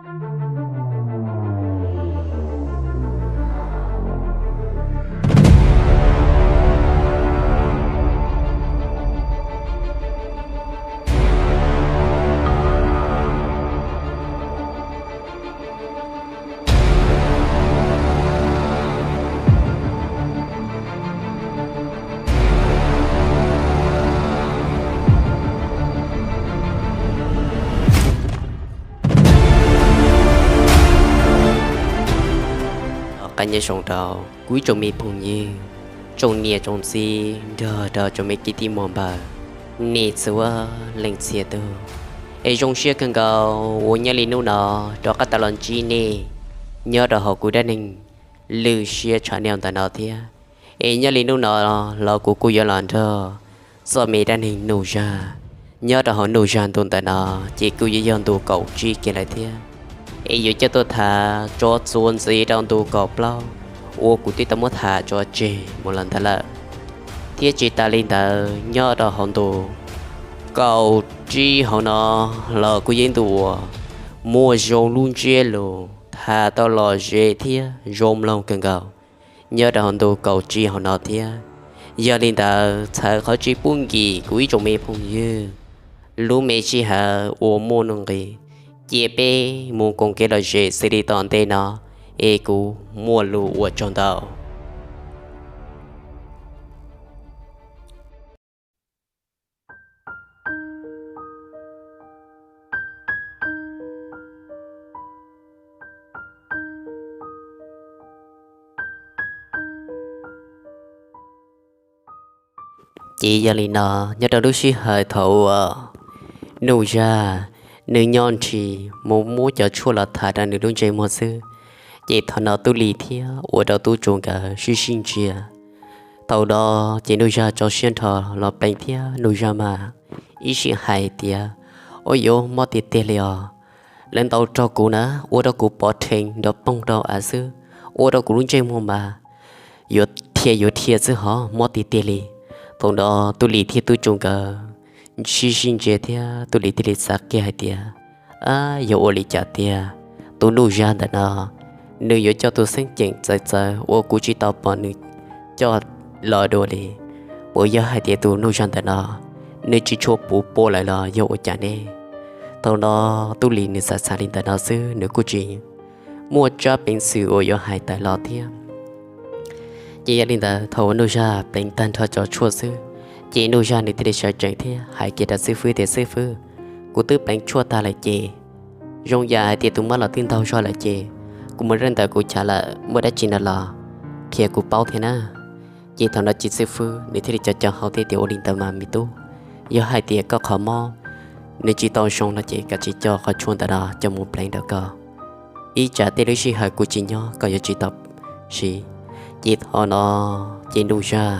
Qab nyob zoo rau kuv ib tsoom me phooj ywg, tsoom niam tsoom txiv nrog rau tsoom me kwv tij muam npawg, nej txhua leej txhia tus. Es zoo siab kawg nkaus uas nyob li hnub no rov qab tau los ntsib nej nyob rau hauv kuv dab neeg Lwm Siab channel ntawm no thiab. Es nyob li hnub no los kuv kuj yuav los nrog txoj me dab neeg Nuj Zag. Nyob rau hauv Nuj Zag ntu ntawm no ces kuj yuav yog ntu kaum tsib kiag lawm thiab. Es yuav coj tuaj tham tso txuas ntxiv rau ntu kaum plaub uas kuv twb tau muab tham tso tseg mus los ntawd lawm. Thiab tsis tas li ntawd nyob rau hauv ntu kaum tsib hauv no los kuj yog ib ntu uas muaj zoo lub ntsiab lus tham tau lom zem thiab zoo mloog kawg nkaus nyob rau hauv ntu kaum tsib hauv no thiab. Yog li ntawd txhawm qhov tsis pub nkim kuv ib tsoom me phooj ywg lub me sij hawm uas muaj nuj nqis, cia peb mus koom kev lom zem xws li tom ntej no, es kuv muaj lus ua tsaug ntau. Ces yog li no, nyob rau lub sij hawm thaum uas Nuj Zag nws nyob ntshis mus muab cov tshuaj los tham rau nws lub ntsej muag xwb, ces thaum no Tub Lis thiab ua rau Tub Tsu nkawd sib sib ntsia. Thaum no ces Nuj Zag tso siab nrho los pleev thiab Nuj Zag mas ib sij hais tias, ua yuav mob tiag tiag li os. Lawv ntaus raug kuv na, ua rau kuv pov rhees nrov poog rau av xwb, ua rau kuv lub ntsej muag mas yuav dhia yuav dhia xwb hov, mob tiag tiag li. Thaum no Tub Lis thiab Tub Tsu nkawd sib sib ntsia thiab Tub Lis thiaj li xav kiag hais tias, ab, yog ua li cas tiag, tus Nuj Zag ntawm no nws yuav coj tus xeeb ceem txawv txawv uas kuv tsis tau pom nws coj los dua li. Puas yog hais tias tus Nuj Zag ntawm no nws tsis tshua puv pua lawm los yog ua cas ne? Thaum no Tub Lis nws xav xav li ntawm no xwb, nws kuj tsis muaj tsab peev xwm uas yuav hais tawm los thiab. Ces yog li ntawd thaum uas Nuj Zag pleev tag nrho cov tshuaj xwb, ces Nuj Zag nws thiaj li sawv tsees thiab hais kiag rau xib fwb tias, xib fwb, kuv twb pleev tshuaj tag lawm ces zoo yam hais tias tus mob los twb ntaug zog lawm ces kuv mus rau ntawm kuv chav lawm, muaj dab tsi no los qhia kuv paub thiab na. Ces thaum no ces xib fwb nws thiaj li co co hau thiab tias, ua li ntawd mas me tub, yog hais tias koj qhov mob nws tsis tau zoo no ces kav tsij coj qhov tshuaj ntawm no coj mus pleev rau koj, ib tsam tej lub sij hawm kuv tsis nyob koj yuav tsis tau siv. Ces thaum no ces Nuj Zag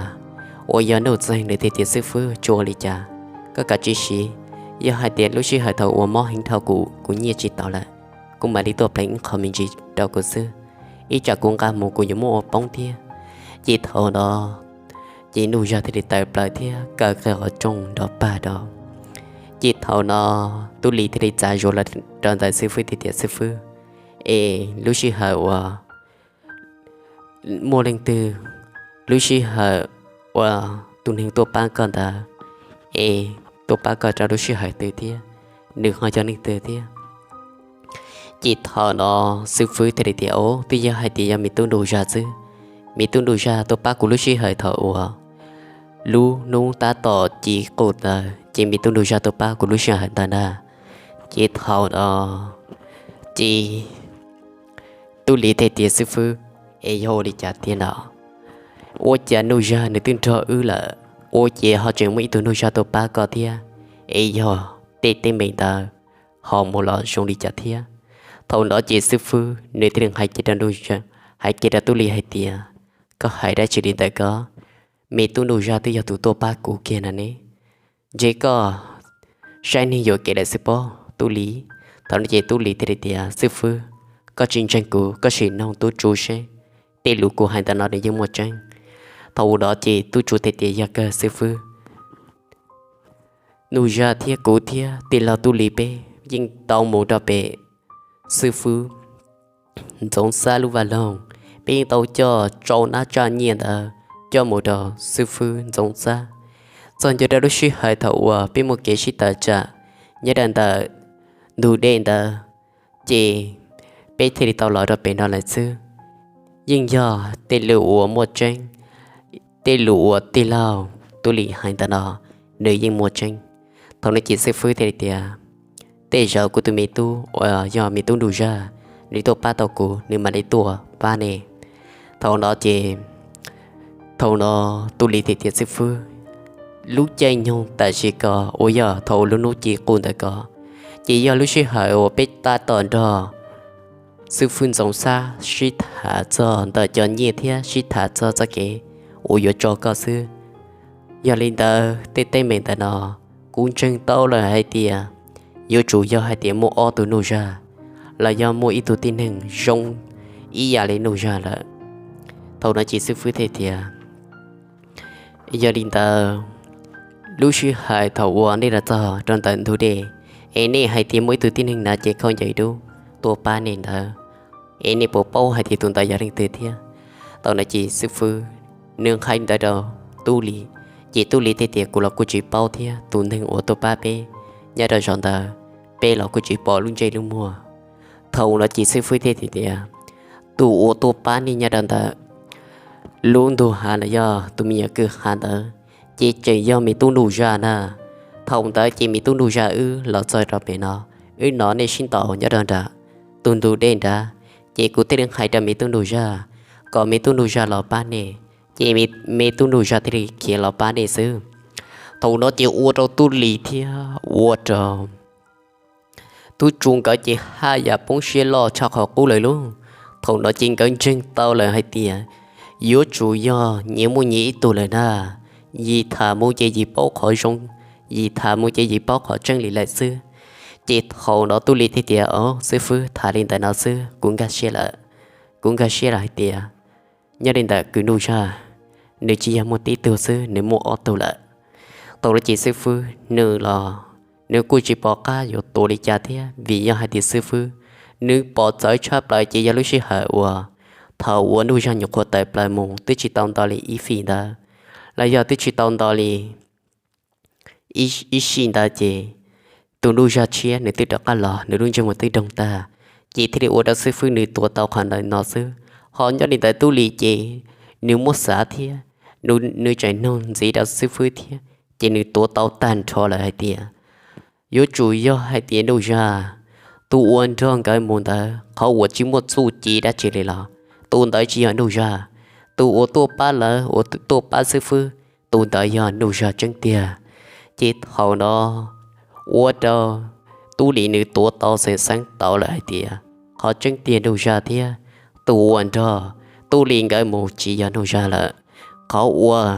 uas yog Nuj Txeeg nws thiaj tias, xib fwb, tsis ua li cas, koj kav tsij siv. Yog hais tias lub sij hawm thaum uas mob heev dhau kuv, kuv nyiaj tsis tau lawm, kuv mam li tuaj pleev ib qho me ntsis rau kuv xwb, ib tsam kuv nqa mus kuv yuav muab ua poob thiab. Ces thaum no ces Nuj Zag thiaj li tawm plaws thiab kaw kiag qhov rooj nrov pag rau. Ces thaum no Tub Lis thiaj li txav zuav los rau ntawm xib fwb thiab tias, xib fwb, es lub sij hawm uas muaj leej twg, lub sij hawm uas tus neeg tuaj pab koj ntawd, es tuaj pab koj rau lub sij hawm twg thiab nws ho yog leej twg thiab? Ces thaum no xib fwb thiaj li tias, o, twb yog hais tias yog me tub Nuj Zag xwb. Me tub Nuj Zag tuaj pab kuv lub sij hawm thaum uas lub hnub tab tom ci qus ntawd ces me tub Nuj Zag tuaj pab kuv lub sij hawm ntawd ntag. Ces thaum no ces Tub Lis thiaj tias, xib fwb, es yog ua li cas tiag no? Ua cas Nuj Zag nws twb nrog wb lawm, ua cas ho tseem muaj ib tug Nuj Zag tuaj pab koj thiab? Es yog tej teeb meem ntawd ho mus los zoo li cas thiab? Thaum no ces xib fwb nws thiaj li hais kiag rau Nuj Zag, hais kiag rau Tub Lis hais tias, koj hais dab tsi li ntawd ko? Me tub Nuj Zag twb yog tus tuaj pab kuv kiag no ne. Ntshe koj saib neeg yuam kev lawm xwb pob Tub Lis. Thaum no ces Tub Lis thiaj li tias, xib fwb, koj tsis ntseeg kuv, koj sim noog Tub Tsu seb tej lus kuv hais ntawm no nws yeej muaj tseeb. Thaum no ces Tub Tsu thiaj tias, yog kawg xib fwb, Nuj Zag thiab kuv thiab tij laug Tub Lis peb yeej tau mus rau pem xib fwb Ntxoov Xab lub vaj loog. Peb yeej tau coj rau nab tsaj nyiaj ntawd coj mus rau xib fwb Ntxoov Xab. Txog ntua rau lub sij hawm thaum uas peb muaj kev sib tawm tsam nyob rau ntawm ntug dej ntawd, ces peb thiaj li tau los rau pem no lawm xwb. Yeej yog tej lus uas muaj tseeb, tej lus uas tij laug Tub Lis hais ntawm no nws yeej muaj tseeb. Thaum no ces xib fwb thiaj li tias, tej zaum kuv tus me tub uas yog me tub Nruj Zaj, nws tuaj pab tau kuv, nws mam li tuaj pab nej. Thaum no ces, thaum no Tub Lis thiaj tias, xib fwb, lub caij nyoog tam sim ko uas yog thaum lub hnub ci quj ntawm ko, ces yog lub sij hawm uas peb tab tom nrog xib fwb Ntxoov Xab sib tham txog ntawm cov nyiaj thiab sib tham txog txoj kev uas yuav tso koj xwb. Yog li ntawd tej teeb meem ntawm no kuv ntseeg tau lawm hais tias yuav tsum yog hais tias muaj ob tug Nuj Zaj los yog muaj ib tug tib neeg zoo ib yam li Nuj Zaj lawm. Thaum no ces xib fwb thiaj tias, yog li ntawd lub sij hawm thaum uas nej los txog rau ntawm ntug dej, es nej hais tias muaj ib tug tib neeg hnav cev khaub ncaws dub tuaj pab nej ntawd, es nej puas paub hais tias tus ntawd yog leej twg thiab? Thaum no ces xib fwb nws hais ntawd rau Tub Lis, ces Tub Lis thiaj tias, kuv los kuj tsis paub thiab, tus neeg uas tuaj pab peb nyob rau zaum ntawd peb los kuj tsis pom lub ntsej lub muag. Thaum no ces xib fwb thiaj tias, tus uas tuaj pab nej nyob rau ntawm lub ntug hav los yog tus me nyuam kwj ha ntawd, ces tseem yog me tub Nuj Zaj na. Thaum ntawd ces me tub Nuj Zaj wb los txog rau pem no, wb hnov nej sib ntaus nyob rau nram tus ntug dej nrad, ces kuv thiaj li hais rau me tub Nuj Zaj kom me tub Nuj Zaj los pab nej, ces me tub Nuj Zaj thiaj li khiav los pab nej xwb. Thaum no ces ua rau Tub Lis thiab ua rau tub Tsu nkawd ces haj yam poob siab loj tshaj qhov qub lawm lauj. Thaum no ces nkawd ntseeg tau lawm hais tias yuav tsum yog nyias muaj nyias ib tug lawm na. Yim tham mus ces yim paub qhov zoo, yim tham mus ces yim paub qhov tseeb li lawm xwb. Ces thaum no Tub Lis thiaj tias, o, xib fwb, tham li ntawm no xwb kuv nkag siab lawm. Kuv nkag siab lawm hais tias nyob li ntawm kwv Nuj Zaj, nws tsis yog muaj tib tug xwb, nws muaj ob tug lawm. Thaum no ces xib fwb nws los nws kuj tsis pom qab yuav tuav li cas thiab, vim yog hais tias xib fwb nws pom txawv tshaj plaws ces yog lub sij hawm uas thaum uas Nuj Zaj nyuam qhuav tawm plaws mus twb tsis tau nto li ib fij ntawd, los yog twb tsis tau nto li ib sij ntawd ces tus Nuj Zaj tshiab nws twb rov qab los, nws lub ntsej muag twb doog tag, ces thiaj li ua rau xib fwb nws tuav tau qhov ntawm no xwb. Ho nyob li ntawd Tub Lis ces nws muab xav thiab, nws tseem nug ntxiv rau xib fwb thiab, ces nws tuav tau tag nrho lawm hais tias yuav tsum yog hais tias Nuj Zaj tus uas nrog nkawd mus ntawd, qhov uas tsis muaj txuj ci dab tsi li los tus ntawd tsis yog Nuj Zaj. Tus uas tuaj pab lawv, uas tuaj pab xib fwb, tus ntawd yog Nuj Zaj tseeb tiag. Ces thaum no ua rau Tub Lis nws tuav tau xeeb xeeb tau lawm hais tias qhov tseeb tiag Nuj Zaj thiab, tus uas nrog Tub Lis nkawd mus tsis yog Nuj Zaj lawm. Qhov uas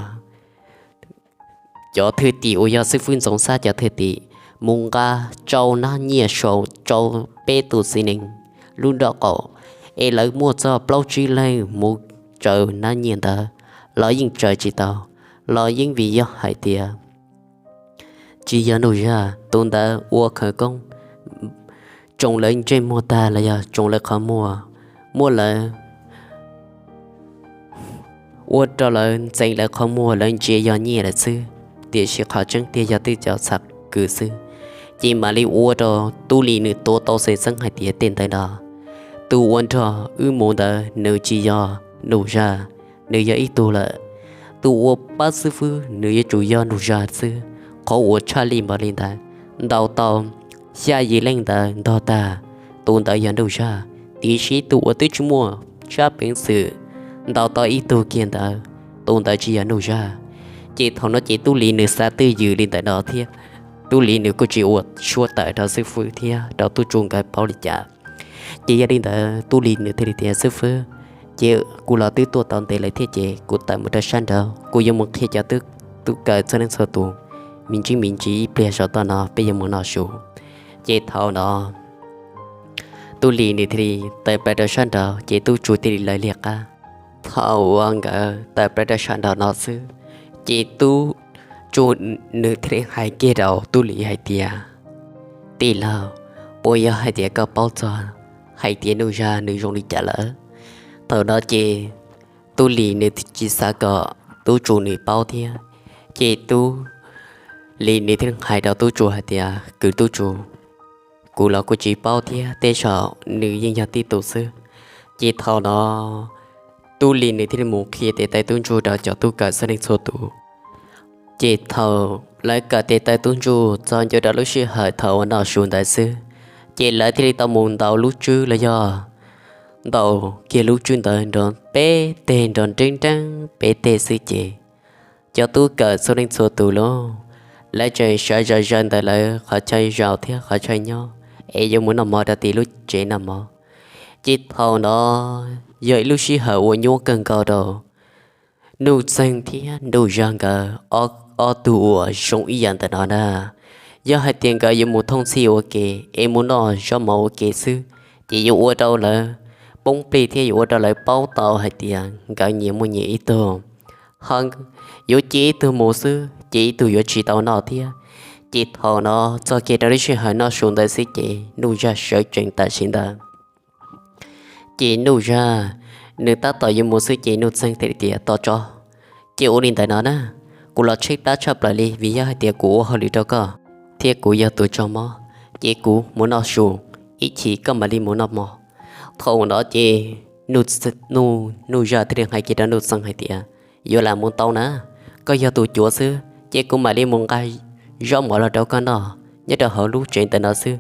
cov thwj tim uas yog xib fwb Ntxoov Xab cov thwj tim mus nqa rau nab nyiaj sau rau peb tus txiv neej lub nrob qaum, es lawv muaj txog plaub tsib leeg mus tsaws nab nyiaj ntawd los yeej tsaws tsis tau, los yeej vim yog hais tias tsis yog Nuj Zaj. Tus ntawd ua khawv koob tsoo lawv ntsej muag tag los yog tsoo lawv qhov muag, muab lawv ua rau lawv ntxeev lawv qhov muag, lawv ntsia yog nyiaj lawm xwb, tiam sis qhov tseeb tiag yog twb cov txhav kws xwb. Ces mam li ua rau Tub Lis nws tuav tau xeeb xeeb hais tias tej ntawd no, tus uas nrog wb mus ntawd nws tsis yog Nuj Zaj, nws yog ib tug lawm. Tus uas pab xib fwb nws yuav tsum yog Nuj Zaj xwb. Qhov uas tshaj li npaum li ntawd, ntaus tau xya yim leej ntawd ntog tag, tus ntawd yog Nuj Zaj, tiam sis tus uas twb tsis muaj tsab peev xwm ntaus tau ib tug kiag ntawd, tus ntawd tsis yog Nuj Zaj. Ces thaum no ces Tub Lis nws xav twj ywm li ntawm no thiab, Tub Lis nws kuj tsis ua suab tawm rau xib fwb thiab rau tub tsu nkawd paub li cas. Ces yog li ntawd Tub Lis nws thiaj li tias, xib fwb, ces kuv los twb tuaj tau ntev lawm thiab ces kuv tawm mus rau sab nraud, kuv yuav mus qhia cov tub kaw txhua leej txhua tus me ntsis me ntsis, ib pliag saum toj no peb yuav mus noj su. Ces thaum no Tub Lis nws thiaj li tawm plaws rau sab nraud ces tub tsu thiaj li lawv liag qab. Thaum uas nkawd tawm plaws rau sab nraud no xwb, ces tub tsu nws thiaj li hais kiag rau Tub Lis hais tias, tij laug, puas yog hais tias koj paub txog hais tias Nuj Zaj nws zoo li cas lawm. Thaum no ces Tub Lis nws tsis xav kom Tub Tsu nws paub thiab, ces Tub Lis nws thiaj hais rau Tub Tsu hais tias, kwv Tub Tsu, kuv los kuj tsis paub thiab, tej zaum nws yeej yog tib tus xwb. Ces thaum no Tub Lis nws thiaj li mus qhia tes taw tub ntsuj rau cov tub kawm txhua leej txhua tus. Ces thaum lawv kawm tes taw tub ntsuj txog ntua rau lub sij hawm thaum uas noj su ntawd xwb, ces lawv thiaj li tau mus ntaus lub tswb los yog ntaus kiag lub tswb ntawd nrov peb teg, nrov nreeb nreeb peb teg xwb ces cov tub kawm txhua leej txhua tus lauj, lawv tseem sawv zom zaws ntawm lawv qhov chaw zaum thiab qhov chaw nyob es yuav mus noj mov rau tim lub tsev noj mov. Ces thaum no yog ib lub sij hawm uas nyuaj kawg nkaus rau Nuj Txeeg thiab Nuj Zaj nkawd ob tug uas zoo ib yam ntawm no na. Yog hais tias nkawd yuav mus thooj txhij ua ke es mus noj zaub mov ua ke xwb, ces yuav ua rau lawv poob plig thiab yuav ua rau lawv paub tau hais tias nkawd nyias muaj nyias ib tug, ho yuav cia ib tug mus xwb ces ib tug yuav tsis tau noj thiab. Ces thaum no txog kiag rau lub sij hawm noj su ntawd xwb ces Nuj Zaj sawv tsees tam sim ntawd. Ces Nuj Zaj nws tab tom yuav mus xwb ces Nuj Txeeg thiaj li tias, tos tso, cia ua li ntawd no na, kuv los tshaib plab tshaj plaws li vim yog hais tias kuv ua hauj lwm rau koj thiab kuv yog tus tso mob, ces kuv mus noj su, ib chim koj mam li mus noj mov. Thaum no ces Nuj Zaj thiaj li hais kiag rau Nuj Txeeg hais tias, yuav lam mus tau na, koj yog tus cuav xwb ces kuv mam li mus nqa zaub mov los rau koj noj nyob rau hauv lub tsev ntawm no xwb.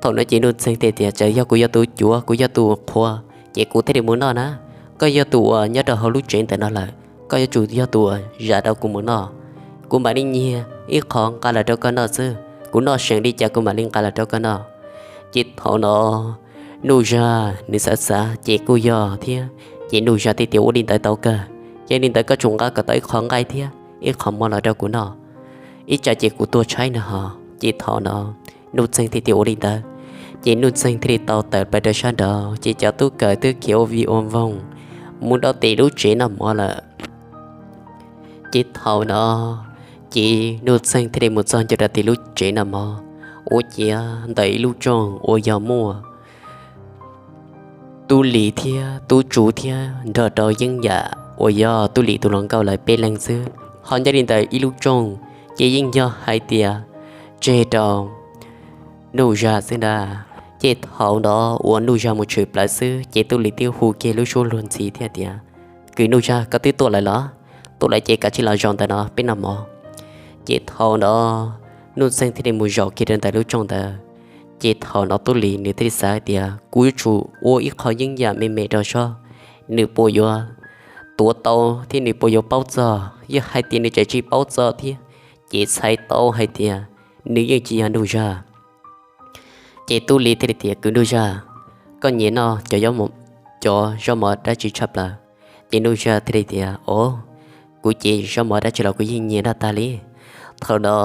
Thaum no ces Nuj Txeeg thiaj tias, txawm yog kuv yog tus cuav, kuv yog tus qhua, ces kuv thiaj li mus noj na. Koj yog tus uas nyob rau hauv lub tsev ntawm no lawm, koj yuav tsum yog tus uas zam rau kuv mus noj. Kuv mam li nyiag ib qho nqa los rau koj noj xwb, kuv noj seem li cas kuv mam li nqa los rau koj noj. Ces thaum no Nuj Zaj nws xav xav ces kuj yog thiab, ces Nuj Zaj thiaj tias, ua li ntawd tau kawg, yog li ntawd koj tsum nqa kom tau ib qho nqaij thiab ib qho mov los rau kuv noj, ib tsam ces kuv tuag tshaib no ho. Ces thaum no Nuj Txeeg thiaj tias ua li ntawd, ces Nuj Txeeg thiaj li tau tawm plaws rau sab nraud ces cov tub kawm twb khiav ua vij ua voog mus rau tim lub tsev noj mov lawm. Ces thaum no ces Nuj Txeeg thiaj li mus txog ntua rau tim lub tsev noj mov, ua ciav ntawm ib lub rooj uas yog muaj Tub Lis thiab Tub Tsu thiab nrog rau Yeeb Yam uas yog Tub Lis tus hluas nkauj lawv peb leeg xwb. Ho nyob li ntawm ib lub rooj ces yeej yog hais tias tseg rau Nuj Zaj xwb ntag. Ces thaum no uas Nuj Zaj mus tshwm plaws xwb ces Tub Lis twb hu kiag lub suab luag ntxhi thiab tias, kwv Nuj Zaj, koj twb tuaj lawm los? Tuaj lawm ces kav tsij los zaum ntawm no peb noj mov. Ces thaum no Nuj Txeeg thiaj li mus zaum kiag rau ntawm lub rooj ntawd. Ces thaum no Tub Lis nws thiaj li xav tias, kuv yuav tsum ua ib qho Yeeb Yam me me rau seb nws puas yuav tuav tau thiab nws puas yuav paub txog. Yog hais tias nws tseem tsis paub txog thiab ces txhais tau hais tias nws yeej tsis yog Nuj Zaj. Ces Tub Lis thiaj li tias, kwv Nuj Zaj, koj nyiam noj cov zaub mov dab tsi tshaj plaws? Ces Nuj Zaj thiaj li tias, o, kuv ces zaub mov dab tsi los kuv yeej nyiam noj tag li. Thaum no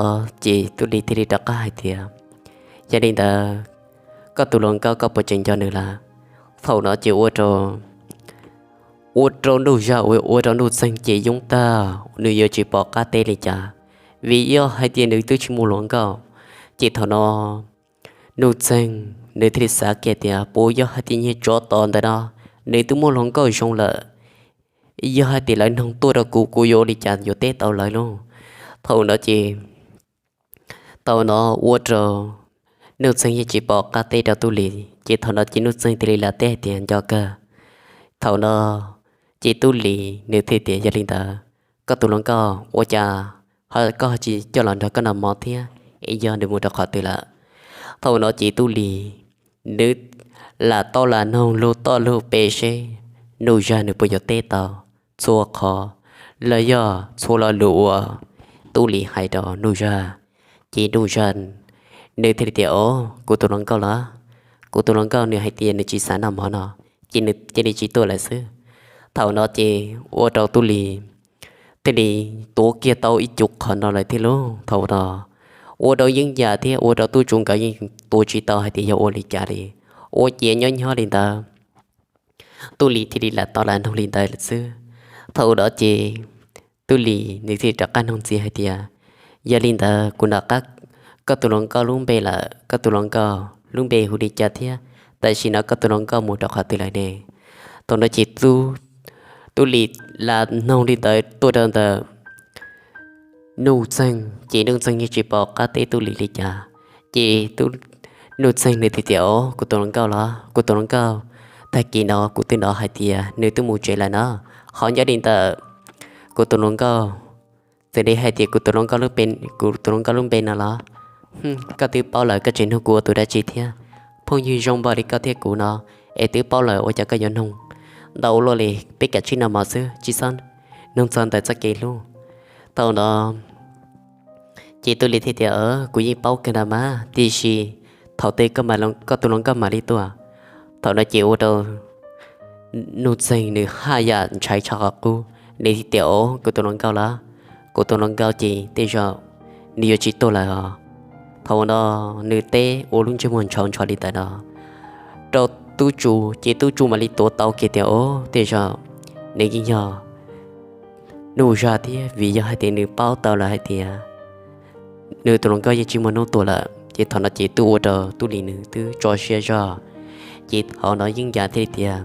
ces Tub Lis thiaj li rov qab hais tias, yog li ntawd koj tus hluas nkauj koj puas tseem nco nws lawm? Thaum no ces ua rau ua rau Nuj Zaj, ua rau Nuj Txeeg ces yoob tag, nws yuav tsis pom qab teb li cas, vim yog hais tias nws twb tsis muaj hluas nkauj. Ces thaum no Nuj Txeeg nws thiaj li xav kiag tias, puas yog hais tias niag tsov tom ntawm no nws twb muaj hluas nkauj zoo lawm, yog hais tias lawv noog tuaj rau kuv, kuv yuav ua li cas yuav teb tau lawv lauj? Thaum no ces thaum no ua rau Nuj Txeeg yeej tsis pom qab teb rau Tub Lis, ces thaum no ces Nuj Txeeg thiaj li lam teb hais tias, nco kawg. Thaum no ces Tub Lis nws thiaj tias, yog li ntawd koj tus hluas nkauj ua cas ho koj tsis coj los nrog koj noj mov thiab, es yog nws mus rau qhov twg lawm? Thaum no ces Tub Lis nws lam tau lam noog lug toj lug pes seb Nuj Zaj nws puas yuav teb tau txhua qhov los yog txhua lo lus uas Tub Lis hais rau Nuj Zaj. Ces Nuj Zaj nws thiaj li tias, o, kuv tus hluas nkauj los? Kuv tus hluas nkauj nws hais tias nws tsis xav noj mov no, ces nws cia li tsis tuaj lawm xwb. Thaum no ces ua rau Tub Lis thiaj li tuav kiag tau ib co qhov no lawm thiab lauj. Thaum no ua rau Yeeb Yam thiab ua rau Tub Tsu nkawd yeej tuav tsis tau hais tias yog ua li cas li. Ua ciav nyob nyob li ntawd, Tub Lis thiaj li lam tau lam noog li ntawd lawm xwb. Thaum no ces Tub Lis nws thiaj li rov qab noog ntxiv hais tias, yog li ntawd kuv nov qab koj tus hluas nkauj lub npe lawm, koj tus hluas nkauj lub npe hu li cas thiab Tam sim no koj tus hluas nkauj mus rau qhov twg lawm ne? Thaum no ces Tub Lis la noog li ntawd tuaj rau ntawm Nuj Txeeg, ces Nuj Txeeg yeej tsis pom qab teb Tub Lis li cas. Ces Nuj Txeeg nws thiaj tias, Au, kuv tus hluas nkauj los? Kuv tus hluas nkauj, tag kis no kuv twb hnov hais tias nws twb mus tsev lawm no. Ho nyob li ntawm kuv tus hluas nkauj, txawm li hais tias kuv tus hluas nkauj lub npe, kuv tus hluas nkauj lub npe no los? Koj twb paub lawm, koj tseem nug kuv ua tus dab tsi thiab? Phooj ywg zoo npaum li koj thiab kuv no, es twb paub lawm ua cas koj yuav nug ntau ua luaj li? Peb kav tsij noj mov xwb, tsis txhob nug txog ntawm txoj kev hlub. Thaum no ces Tub Lis thiaj tias, Kuv yeej paub kawg na mas, tiam sis thaum twg koj tus hluas nkauj mam li tuaj? Thaum no ces ua rau Nuj Txeeg nws haj yam ntshai tshaj qhov qub, nws thiaj tias, Au, kuv tus hluas nkauj los? Kuv tus hluas nkauj ces tej zaum nws yuav tsis tuaj lawm os. Thaum no nws teb ua lub ntsej muag ntshau ntshov li ntawd no rau Tub Tsu, ces Tub Tsu mam li tuav tau kiag tias, Au, tej zaum nws yeej yog Nuj Zaj thiab, vim yog hais tias nws paub tau lawm hais tias nws tus hluas nkauj yeej tsis muaj hnub tuaj lawm. Ces thaum no ces twb ua rau Tub Lis nws twb tso siab zog. Ces thaum no Yeej Yas thiaj li tias,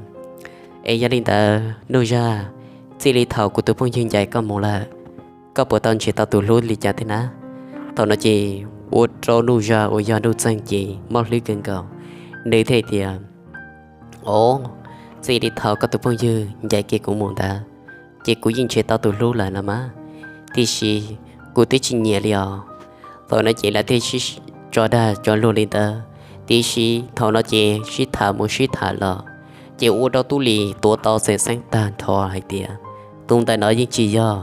Es yog li ntawd Nuj Zaj, txij li thaum kuv tus phooj ywg ncaim koj mus lawm, koj puas tau nrhiav tau tus hlub li cas thiab na? Thaum no ces ua rau Nuj Zaj uas yog Nuj Txeeg ces mob hlwb kawg nkaus, nws thiaj li tias, Au, txij li thaum koj tus phooj ywg ncaim kiag kuv mus ntawd, ces kuv yeej nrhiav tau tus hlub lawm los mas, tiam sis kuv twb tsis nyiam li os. Thaum no ces lawv thiaj sib tso dag tso luag li ntawd, tiam sis thaum no ces sib tham mus sib tham los, ces ua rau Tub Lis tuav tau xeeb xeeb tag nrho hais tias tus ntawm no yeej tsis yog,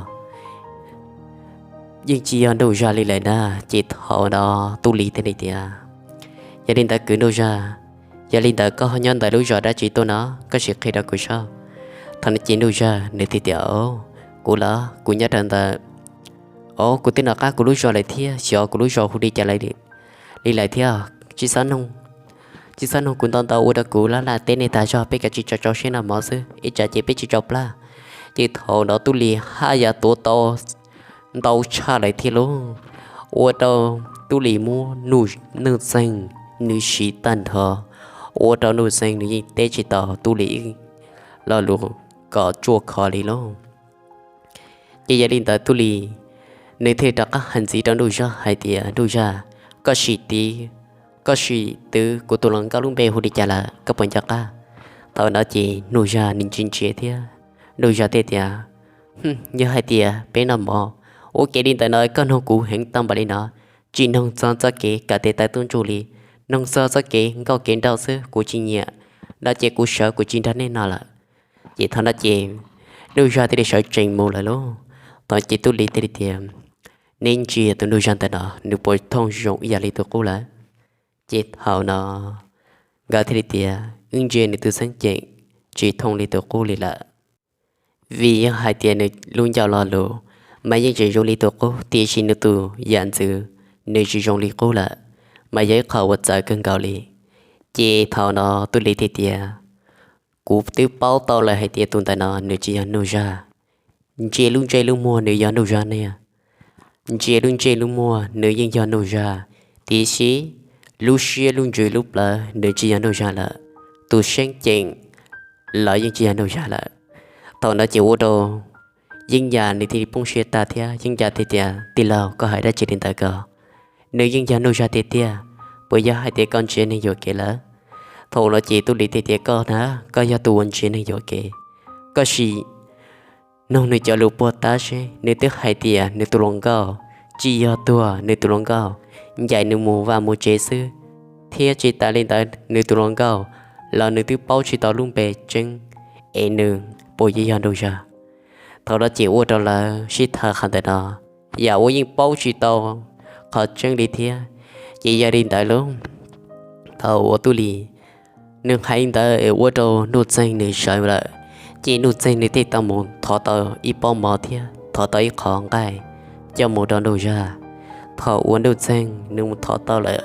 yeej tsis yog Nuj Zaj li lawm na. Ces thaum no Tub Lis thiaj li tias, Yog li ntawd kwv Nuj Zaj, yog li ntawd koj ho nyob ntawm lub zos dab tsi tuaj no, koj sim qhia rau kuv saib. Thaum no ces Nuj Zaj nws thiaj tias, Au, kuv los? Kuv nyob rau ntawm, au, kuv twb nov qab kuv lub zos lawm thiab, xyov kuv lub zos hu li cas li lawm thiab. Tsis txhob nug, tsis txhob nug kuv ntau ntau, ua rau kuv laj laj teb nej tag zog, peb kav tsij tso tsau siab noj mov xwb, ib tsam ces peb tsis tso plab. Ces thaum no Tub Lis haj yam tuav tau ntau tshaj lawm thiab lauj, ua rau Tub Lis muab Nuj Txeeg nws siv tag nrho, ua rau Nuj Txeeg nws yeej teb tsis tau Tub Lis ib lo lus kom tsuaj kho li lauj. Ces yog li ntawd Tub Lis nws thiaj rov qab hais ntxiv rau Nuj Zaj hais tias, Nuj Zaj, koj sim tiv, koj sim twv kuv tus hluas nkauj lub npe hu li cas lawm, koj puas nco qab? Thaum no ces Nuj Zaj nws ntsia ntsia thiab, Nuj Zaj thiaj tias, Yog hais tias peb noj mov, ua ke li ntawm no koj nug kuv heev tau npaum li no, tsis nug txog txoj kev kawm tes taw tub ntsuj li, nug txog txoj kev nkauj kev nraug xwb kuv tsis nyiam, no ces kuv sawv kuv tsis nrog nej noj lawm. Ces thaum no ces Nuj Zaj thiaj li sawv tsees mus lawm lauj. Thaum ces Tub Lis thiaj li tias, Neb ntsia tus Nuj Zaj ntawm no nws puas thooj zoo ib yam li tus qub lawm? Ces thaum no nkawd thiaj li tias, Wb ntsia nws tus xeeb ceem tsis thooj li tus qub li lawm, vim yog hais tias nws lub ncauj lo lus mas yeej tseem zoo li tus qub, tiam sis nws tus yam ntxwv nws tsis zoo li qub lawm, mas yog ib qho uas txawv kawg nkaus li. Ces thaum no Tub Lis thiaj tias, Kuv twb paub tau lawm hais tias tus ntawm no nws tsis yog Nuj Zaj. Ntsia lub ntsej lub muag nws yog Nuj Zaj niag, ntsia lub ntsej lub muag nws yeej yog Nuj Zaj, tiam sis lub siab lub ntsws lub plawv nws tsis yog Nuj Zaj lawm, tus xeeb ceem los yeej tsis yog Nuj Zaj lawm. Thaum no ces ua rau Yeeb Yas nws thiaj li poob siab tag thiab. Yeeb Yas thiaj tias, Tij laug, koj hais dab tsi li ntawd ko? Nws yeej yog Nuj Zaj tiag tiag, puas yog hais tias koj ntsia neeg yuam kev lawm? Thaum no ces Tub Lis thiaj tias, Koj na, koj yog tus uas ntsia neeg yuam kev, koj sim nug nws cov lus puag ta seb, nws twb hais tias nws tus hluas nkauj tsis yog tuag, nws tus hluas nkauj ncaim nws mus vaj mus tsev xwb, thiab tsis tas li ntawd nws tus hluas nkauj los nws twb paub tsis tau lub npe tseeb, es nws puas yuav yog Nuj Zaj? Thaum no ces ua rau lawv sib tham qhov ntawm no, yam uas yeej paub tsis tau qhov tseeb li thiab. Ces yog li ntawd lauj, thaum uas Tub Lis nws hais li ntawd ua rau Nuj Txeeg nws sawv lawm, ces Nuj Txeeg nws thiaj tau mus thov tau ib pob mov thiab thov tau ib qho nqaij coj mus rau Nuj Zaj. Thaum uas Nuj Txeeg nws mus thov tau lawm,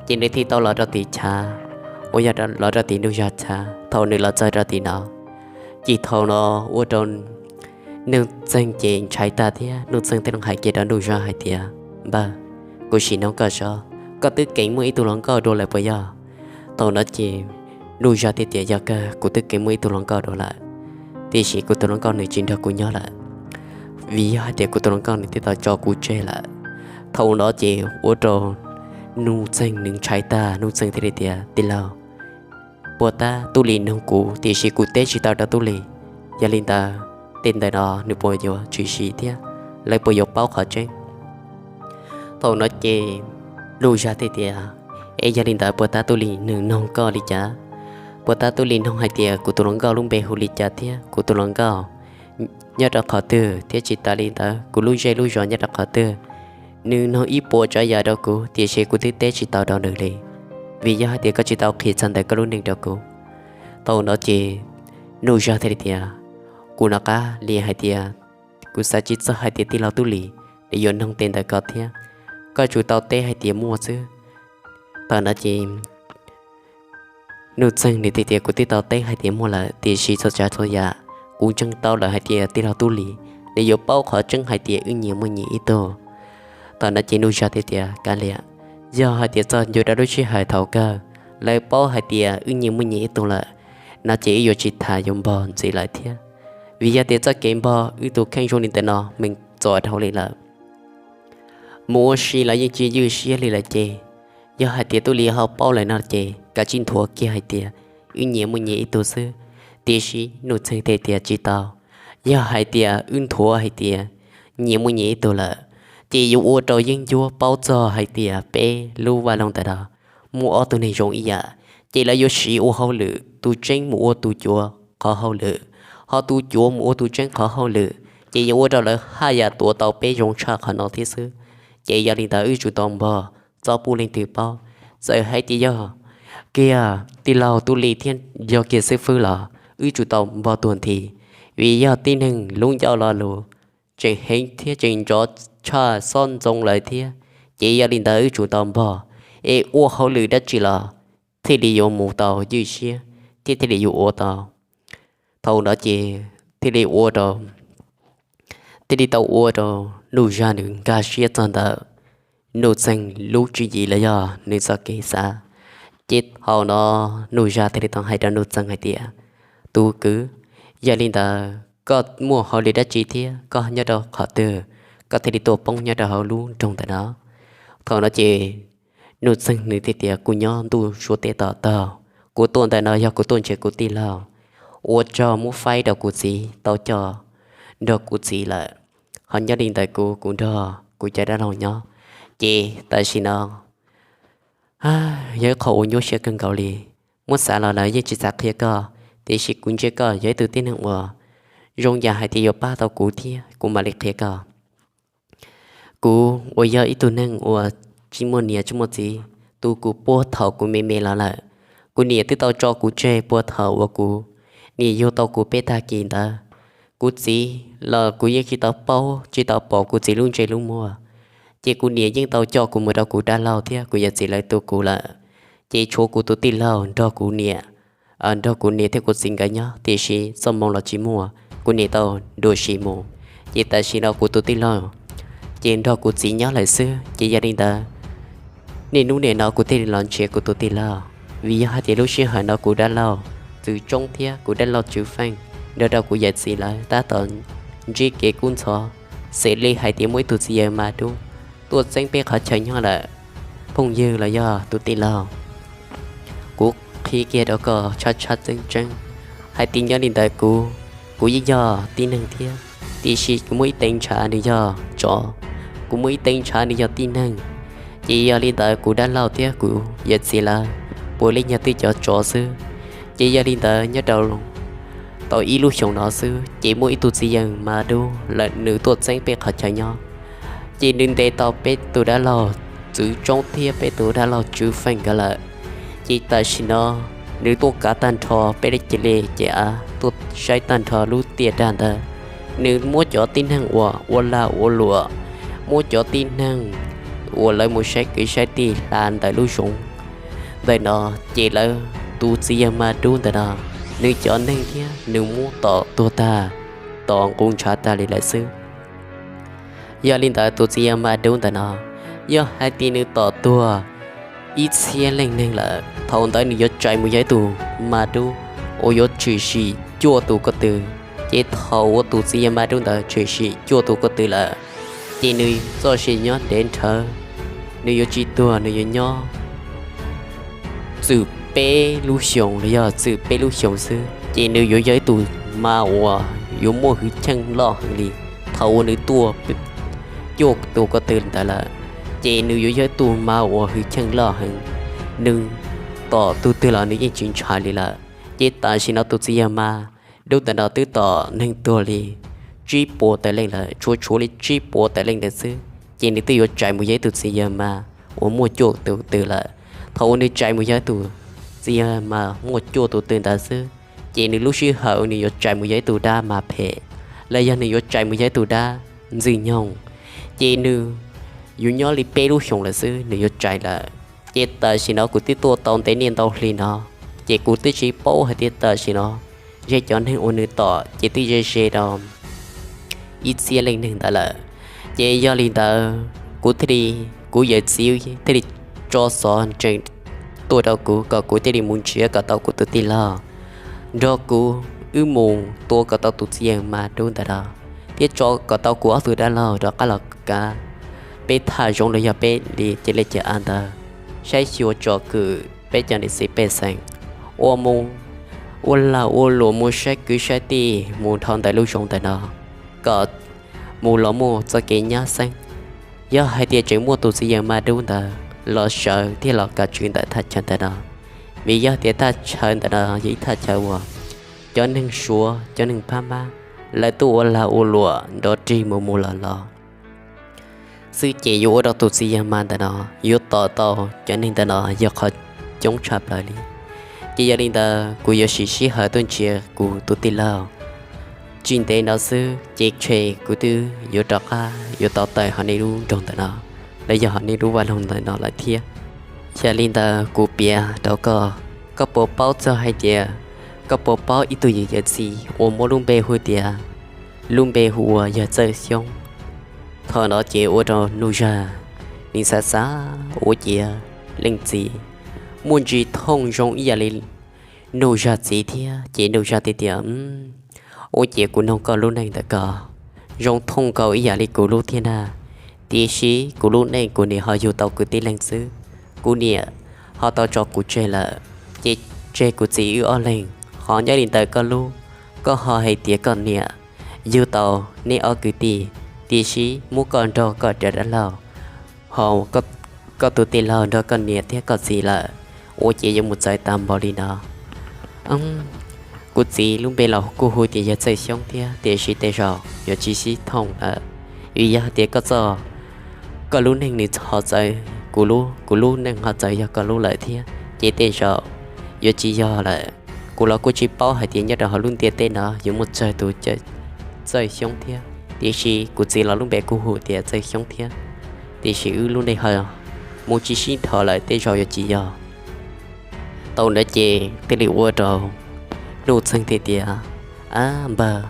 ces nws thiaj tau los rau tim chav, uas yog los rau tim Nuj Zaj chav. Thaum nws los txog rau tim no, ces thaum no ua rau Nuj Txeeg ces ntshai tag thiab. Nuj Txeeg thiaj hais kiag rau Nuj Zaj hais tias, Npawg, kuv sim nug koj seb, koj twb keem muaj ib tug hluas nkauj dua lawm puas yog? Thaum no ces Nuj Zag thiaj tias, Yog kawg, kuv twb kheev muaj ib tug hluas nkauj dua lawm, tiam sis kuv tus hluas nkauj nws tsis nrog kuv nyob lawm, vim yog hais tias kuv tus hluas nkauj nws twb tau tso kuv tseg lawm. Thaum no ces ua rau Nuj Txeeg nws ntshai tag, Nuj Txeeg thiaj li tias, Tij laug, puag ta Tub Lis noog kuv, tiam sis kuv teb tsis tau rau Tub Lis. Yog li ntawd, tej ntawm no nws puas yuav tshwm sim thiab lawv puas yuav paub qhov tseeb? Thaum no ces Nuj Zag thiaj tias, Es yog li ntawd puag ta Tub Lis nws noog koj li cas? Puag ta Tub Lis noog hais tias kuv tus hluas nkauj lub npe hu li cas thiab kuv tus hluas nkauj nyob rau qhov twg, thiab tsis tas li ntawd kuv lub zej lub zos nyob rau qhov twg. Nws noog ib puas tsav yam rau kuv, tiam sis kuv twb teb tsis tau rau nws li, vim yog hais tias koj tsis tau qhia txog ntawm koj lub neej rau kuv. Thaum no ces Nuj Zag thiaj li tias, Kuv nov qab li hais tias, kuv xav tsis txog hais tias tij laug Tub Lis nws yuav noog tej ntawm koj thiab, koj tsuas tau teb hais tias muaj xwb. Thaum no ces Nuj Txeeg nws thiaj tias, Kuv twb tau teb hais tias muaj lawm, tiam sis txhua tsav txhua yam kuv ntseeg tau lawm hais tias tij laug Tub Lis nws yuav paub qhov tseeb hais tias wb nyias muaj nyias ib tug. Thaum no ces Nuj Zag thiaj tias, Kav liam, yog hais tias txog ntua rau lub sij hawm thaum kawg lawv paub hais tias wb nyias muaj nyias ib tug lawm, no ces wb yuav tsis tham yuav npog ntxiv lawm thiab, vim yog tias txoj kev npog wb tus kheej zoo li ntawm no meem txom dhau li lawm. Mus ua si los yeej tsis ywj siab li lawm ces, yog hais tias Tub Lis ho paub lawm no ces kav tsij nthuav kiag hais tias wb nyias muaj nyias ib tug xwb. Tiam sis Nuj Txeeg thiaj tias, Tsis tau, yog hais tias wb nthuav hais tias nyias muaj nyias ib tug lawm, ces yuav ua rau yeeb ncuab paub txog hais tias peb lub vaj loog ntawm no muaj ob tug neeg zoo ib yam, ces lawv yuav siv ua hauj lwm, tus tseeb mus ua tus cuav qhov hauj lwm, ho tus cuav mus ua tus tseeb qhov hauj lwm, ces yuav ua rau lawv haj yam tuav tau peb zoo tshaj qhov no thiab xwb. Ces yog li ntawd wb tsum tau npog, txhob pub leej twg paub. Txawm hais tias yog kiag tij laug Tub Lis thiab yog kiag xib fwb los wb tsum tau npog tuag nthi, vim yog tib neeg lub ncauj lo lus tseem heev thiab tseem nrov tshaj xob ntxoo lawm thiab. Ces yog li ntawd wb tsum tau npog, es ua hauj lwm dab tsi los thiaj li yuav mus tau ywj siab thiab thiaj li yuav ua tau. Thaum no ces thiaj li ua rau, thiaj li tau ua rau Nuj Zag nws nkag siab txog ntawm Nuj Txeeg lub tswv yim los yog nws txoj kev xav. Ces thaum no Nuj Zag thiaj li tau hais rau Nuj Txeeg hais tias, Tus kwv, yog li ntawd koj muaj hauj lwm dab tsi thiab koj nyob rau qhov twg, koj thiaj li tuaj poob nyob rau hauv lub nroog ntawm no? Thaum no ces Nuj Txeeg nws thiaj tias, Kuv nyob ntuj suav teb tom tog, kuv tuaj ntawm no yog kuv tuaj nrhiav kuv tij laug, ua tsaug muab faib rau kuv txiv tau coj nrog kuv txiv lawm. Ho nyob li ntawd kuv, kuv nrog kuv cov dab laug nyob. Ces tam sim no yog ib qho uas nyuaj siab kawg nkaus li. Muab xav los lawv yeej tsis xav qhia koj, tiam sis kuv ntsia koj yog ib tug tib neeg uas zoo yam hais tias yuav pab tau kuv thiab kuv mam li qhia koj. Kuv uas yog ib tug neeg uas tsis muaj niam tsis muaj txiv, tu kuv puag thaum kuv me me los lawm. Kuv niam twb tau tso kuv tseg puag thaum uas kuv niam yug tau kuv peb tag kis ntawd. Kuv txiv los kuv yeej tsis tau paub tsis tau pom kuv txiv lub ntsej lub muag, ces kuv niam yeej tau coj kuv mus rau kuv dab laug thiab kuv yawm txiv lawv tu kuv lawm. Ces tshuav kuv tus tij laug nrog kuv niam, nrog kuv niam thiab kuv txiv nkawd nyob, tiam sis txoj hmoo los tsis muaj, kuv niam tau dua si mus. Ces tam sim no kuv tus tij laug ces nrog kuv txiv nyob lawm xwb. Ces yog li ntawd, niaj hnub nim no kuv thiaj li los nrhiav kuv tus tij laug, vim yog hais tias lub sij hawm no kuv dab laug Txwv Tsoob thiab kuv dab laug Tswv Feej nrog rau kuv yawm txiv lawv tab tom ntsib kev kub ntxhov, xws li hais tias muaj ib tug txiv yawg mas dub tuaj txeeb peb qhov chaw nyob lawm. Phooj ywg los yog tus tij laug, kuv qhia kiag rau koj tshab tshab tseeb tseeb hais tias nyob li ntawd kuv, kuv yeej yog tib neeg thiab, tiam sis kuv muaj ib tee ntshav nws yog tsov, kuv muaj ib tee ntshav nws yog tib neeg. Ces yog li ntawd kuv dab laug thiab kuv yawm txiv lawv puav leej yog twb cov tsov xwb. Ces yog li ntawd nyob rau tau ib lub xyoos no xwb ces muaj ib tug txiv yawg mas dub lawm nws tuaj txeeb peb qhov chaw nyob. Ces nws ntes tau peb tus dab laug Txwv Tsoob thiab peb tus dab laug Tswv Feej nkawd lawm. Ces tam sim no nws tuaj kav tag nrho peb lub cev liaj cev av, tuaj saib tag nrho lub tiaj daj ntawd. Nws muab cov tib neeg uas ua lag ua luam, muab cov tib neeg uas lawv mus saib kwv saib tij hla ntawm lub zoov ntawm no, ces lawv, tus txiv yawg mas dub ntawm no, nws cov neeg thiab nws muab tom tuag tag, tom nqus ntshav tag li lawm xwb. Yog li ntawd tus txiv yawg mas dub ntawm no, yog hais tias nws tom tuag ib txhiab leej neeg lawm. Thaum ntawd nws yuav txais mus yog ib tug ma dub uas yuav tshwm sim cuaj tus ko tw. Ces thaum uas tus txiv yawg ma dub ntawd tshwm sim cuaj tus ko tw lawm, ces nws txoj sia nyob ntev nrhawv, nws yuav tsis tuag, nws yuav nyob txwm peb lub xyoos los yog txwm peb lub xyoos xwb, ces nws yuav yog ib tug ma uas yuav muaj hwj chim loj heev li. Thaum uas nws tua cuaj tus ko tw ntawd lawm, ces nws yuav yog ib tug ma uas hwj chim loj heev, nws tom tus twg los nws yeej tsis ntshai li lawm. Ces tam sim no tus txiv yawg ma dub ntawm no twb tom neeg tuag li tsib puas tawm leej lawm, tshuav tshuav li tsib puas tawm leej ntawd xwb, ces nws twb yuav txais mus yog ib tug txiv yawg ma uas muaj cuaj tus tw lawm. Thaum uas nws txais mus yog ib tug txiv yawg ma muaj cuaj tus tw ntawd xwb, ces nws lub sij hawm nws yuav txais mus yog ib tug dab ma phem, los yog nws yuav txais mus yog ib tug dab ntxwg nyoog, ces nws yuav nyob li peb lub xyoos lawm xwb nws yuav txais lawm. Ces tam sim no kuv twb tuaj tau ntev niaj ntau hli no, ces kuv twb tsis paub hais tias tam sim no zej cov neeg uas nws tom ces twb ze ze rau ib txhiab leej neeg ntawd lawm. Ces yog li ntawd kuv thiaj li, kuv yawm txiv thiaj li tso xov ntsees tuaj rau kuv kom kuv thiaj li mus nrhiav kom tau kuv tus tij laug nrog kuv, wb mus tua kom tau tus txiv yawg ma dub ntawd no, thiab tso kom tau kuv ob tug dab laug rov qab los kav peb thaj zoov los yog peb li cia li cia av ntawd, saib xyuas tsom kwm peb cov niam txiv pej xeem uas mus ua lag ua luam mus saib kwv saib tij mus dhau ntawm lub zoov ntawm no, kom mus los muaj txoj kev nyab xeeb. Yog hais tias tseem muaj tus txiv yawg ma dub ntawd los sawv thiab los kav tswj ntawm thaj chaw ntawm no, vim yog tias thaj chaw ntawm no yog ib thaj chaw uas cov neeg Suav cov neeg Phab Mab lawv tuaj ua lag ua luam nrov rig mus mus los los xwb, ces yuav ua rau tus txiv yawg ma ntawm no yuav tom tau cov neeg ntawm no yog qhov coob tshaj plaws li. Ces yog li ntawd kuv yuav sim sij hawm tuaj nrhiav kuv tus tij laug. Tsis ntev no xwb ces tshe kuv twb yuav rov qab yuav tau tawm hauv nej lub nroog ntawm no, los yog hauv nej lub vaj loog ntawm no lawm thiab. Yog li ntawd kuv piav rau koj, koj puas paub txog hais tias, koj puas paub ib tug yawm txiv uas muaj lub npe hu tias, lub npe hu ua Yawg Txawj Xyoob? Thaum no ces ua rau Nuj Zaj nws xav xav ua ciav leej txiv muaj ntsis thooj zoo ib yam li Nuj Zaj txiv thiab, ces Nuj Zaj thiaj tias, ua ciav kuv noog koj lub neej ntawm koj zoo thooj nkaus ib yam li kuv lub thiab na. Tiam sis kuv lub neej kuv niam ho yug tau kwv tij leej xwb, kuv niam ho tau tso kuv tseg lawm, ces tseg kuv txiv wb ob leeg. Qhov nyob li ntawm koj lub, koj ho hais tias koj niam yug tau neb ob kwv tij, tiam sis muab koj nrog koj cov dab laug, ho koj tus tij laug nrog koj niam thiab koj txiv lawm, ua ciav yuav mus txawv tag npaum li no. Kuv txiv lub npe los kuj hu tias Yawg Txawj Xyoob thiab, tiam sis tej zaum yuav tsis sib thooj lawm, vim yog tias koj txoj, koj lub neej nws ho txawv kuv lub, kuv lub neej ho txawv yog koj lub lawm thiab, ces tej zaum yuav tsis yog lawm. Kuv los kuj tsis paub hais tias nyob rau hauv lub ntiaj teb no yuav muaj tsawg tus Txawj Xyoob thiab, tiam sis kuv txiv los lub npe kuj hu tias Txawj Xyoob thiab, tiam sis wb lub neej ho mus tsis sib dhos lawm, tej zaum yuav tsis yog. Thaum ntawd ces thiaj li ua rau Nuj Txeeg thiaj tias, ab npawg,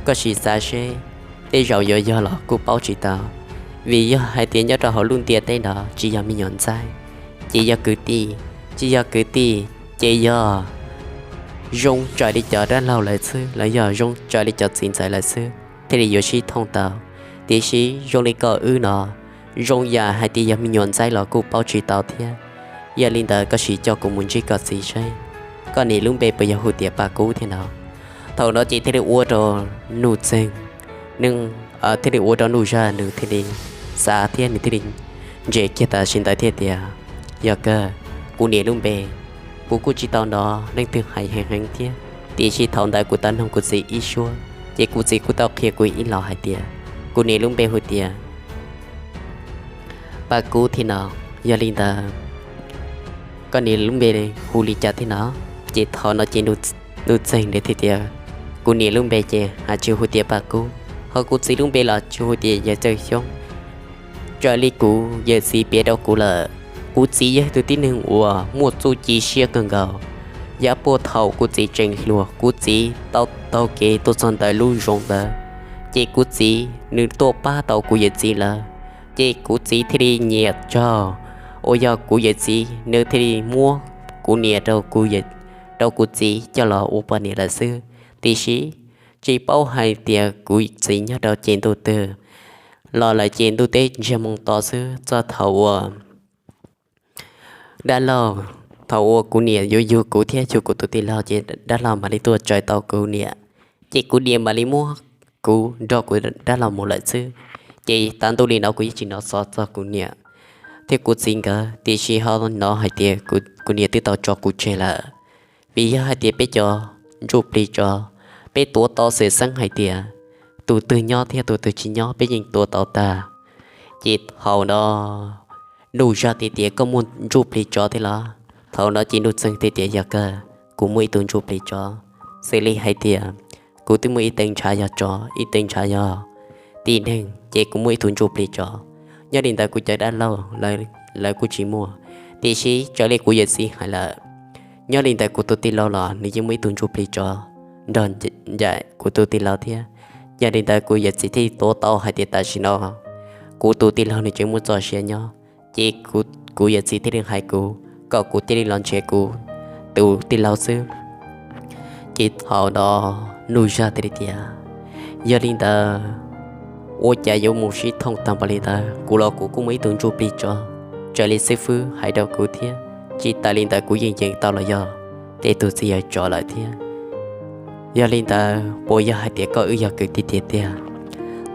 koj sim xav seb, tej zaum yuav yog los kuj paub tsis tau, vim yog hais tias nyob rau hauv lub ntiaj teb no tsis yog me nyuam ntxaib, ces yog kwv tij, tsis yog kwv tij ces yog zoo raws li cov dab laug lawm xwb los yog zoo raws li cov txiv ntxawm lawm xwb thiaj li yuav sib thooj tau. Tiam sis zoo li koj wb no, zoo yam hais tias yog me nyuam ntxaib los kuj paub tsis tau thiab. Yog li ntawd koj sim coj kuv mus ntsib koj txiv seb, koj niam lub npe puas yog hu tias Paj Kub thiab no? Thaum no ces thiaj li ua rau Nuj Txeeg, thiaj li ua rau Nuj Zaj nws thiaj li xav thiab nws thiaj li ntse kiag tam sim ntawd thiab tias, yog kawg, kuv niam lub npe kuv kuj tsis tau hnov leej twg hais heev heev thiab, tiam sis thaum ntawd kuv tau noog kuv txiv ib suab, ces kuv txiv kuj tau qhia kuv ib los hais tias, kuv niam lub npe hu tias Paj Kub thiab no. Yog li ntawd, koj niam lub npe hu li cas thiab no? Ces thaum no ces Nuj Txeeg thiaj tias, kuv niam lub npe ces hais tsis hu tias Paj Kub, ho kuv txiv lub npe los tsis hu tias Yawg Txawj Xyoob. Raws li kuv yawm txiv piav rau kuv lawm, kuv txiv yog tus tib neeg uas muaj txuj ci siab kawg nkaus. Yav puag thaum kuv txiv tseem hluas, kuv txiv tau taug kev tuaj txog ntawm lub zoov ntawd, ces kuv txiv nws tuaj pab tau kuv yawm txiv lawm, ces kuv txiv thiaj li nyiam tsaug puas yog kuv yawm txiv nws thiaj li muab kuv niam rau kuv, rau kuv txiv coj los ua poj niam lawm xwb. Tiam sis tsis paub hais tias kuv txiv nyob rau ces ntuj twg los lawm ces ntuj teb ntsiag moo to xwb txog thaum uas dab laug, thaum uas kuv niam yuav yug kuv thiab yug kuv tus tij laug ces dab laug mam li tuaj tsaws tau kuv niam, ces kuv niam mam li muab kuv nrog kuv dab laug mus lawm xwb. Ces tav ntuj li no kuv yeej tsis hnov xov txog kuv niam thiab kuv txiv nkawd, tiam sis ho hnov hais tias kuv niam twb tau tso kuv tseg lawm. Vim yog hais tias peb cov ntsuj plig tsov, peb tuav tau xwm xeeb hais tias tus twg nyob thiab tus twg tsis nyob peb yeej tuav tau tag. Ces thaum no Nuj Zag thiaj tias koj muaj ntsuj plig tsov thiab los? Thaum no ces Nuj Txeeg thiaj tias yog kawg, kuv muaj ib tug ntsuj plig tsov. Xws li hais tias kuv twb muaj ib tee ntshav yog tsov, ib tee ntshav yog tib neeg, ces kuv muaj ib tug ntsuj plig tsov. Nyob li ntawd kuv cov dab laug lawv kuj tsis muaj, tiam sis raws li kuv yawm txiv hais lawm, nyob li ntawd kuv tus tij laug los nws yeej muaj ib tug ntsuj plig tsov nrog ncaim kuv tus tij laug thiab. Yog li ntawd kuv yawm txiv thiaj tuav tau hais tias tam sim no kuv tus tij laug nws tseem muaj txoj sia nyob, ces kuv yawm txiv thiaj li hais kuv kom kuv cia li los nrhiav kuv tus tij laug xwb. Ces thaum no Nuj Zag thiaj li tias yog li ntawd ua cas yuav mus sib thooj tag npaum li ntawd, kuv los kuv kuj muaj ib tug ntsuj plig tsov raws li xib fwb hais rau kuv thiab, tsis tas li ntawd kuv yeej yeem tau los yog tej tug txiv yawg tsov lawm thiab. Yog li ntawd puas yog hais tias koj wb yog kwv tij tiag tiag?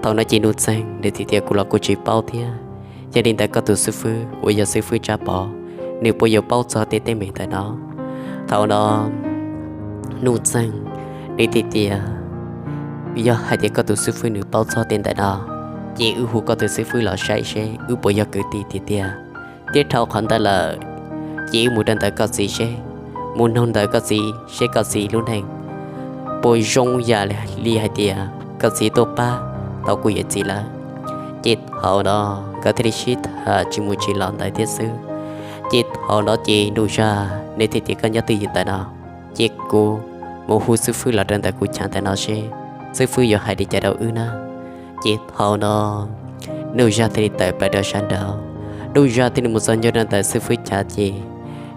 Thaum no ces Nuj Txeeg nws thiaj tias kuv los kuj tsis paub thiab. Yog li ntawd koj tus xib fwb uas yog xib fwb Tsab Pov, nws puas yuav paub txog tej teeb meem ntawm no? Thaum no Nuj Txeeg nws thiaj tias yog hais tias koj tus xib fwb nws paub txog tej ntawm no, ces wb hu koj tus xib fwb los saib seb wb puas yog kwv tij tiag tiag. Thiab dhau qhov ntawd lawm, ces wb mus rau ntawm koj txiv seb, mus noog ntawm koj txiv seb koj txiv lub neej puas zoo yam li hais tias koj txiv tuaj pab tau kuv yawm txiv lawm. Ces thaum no nkawd thiaj li sib tham tsis mus tsis los ntawd thiab xwb. Ces thaum no ces Nuj Zag nws thiaj tias koj nyob twj ywm ntawm no, ces kuv mus hu xib fwb los rau ntawm kuv chav ntawm no seb xib fwb yuav hais li cas rau wb na. Ces thaum no Nuj Zag thiaj li tawm plaws rau sab nraud. Nuj Zag thiaj li mus txog nyob rau ntawm xib fwb chav ces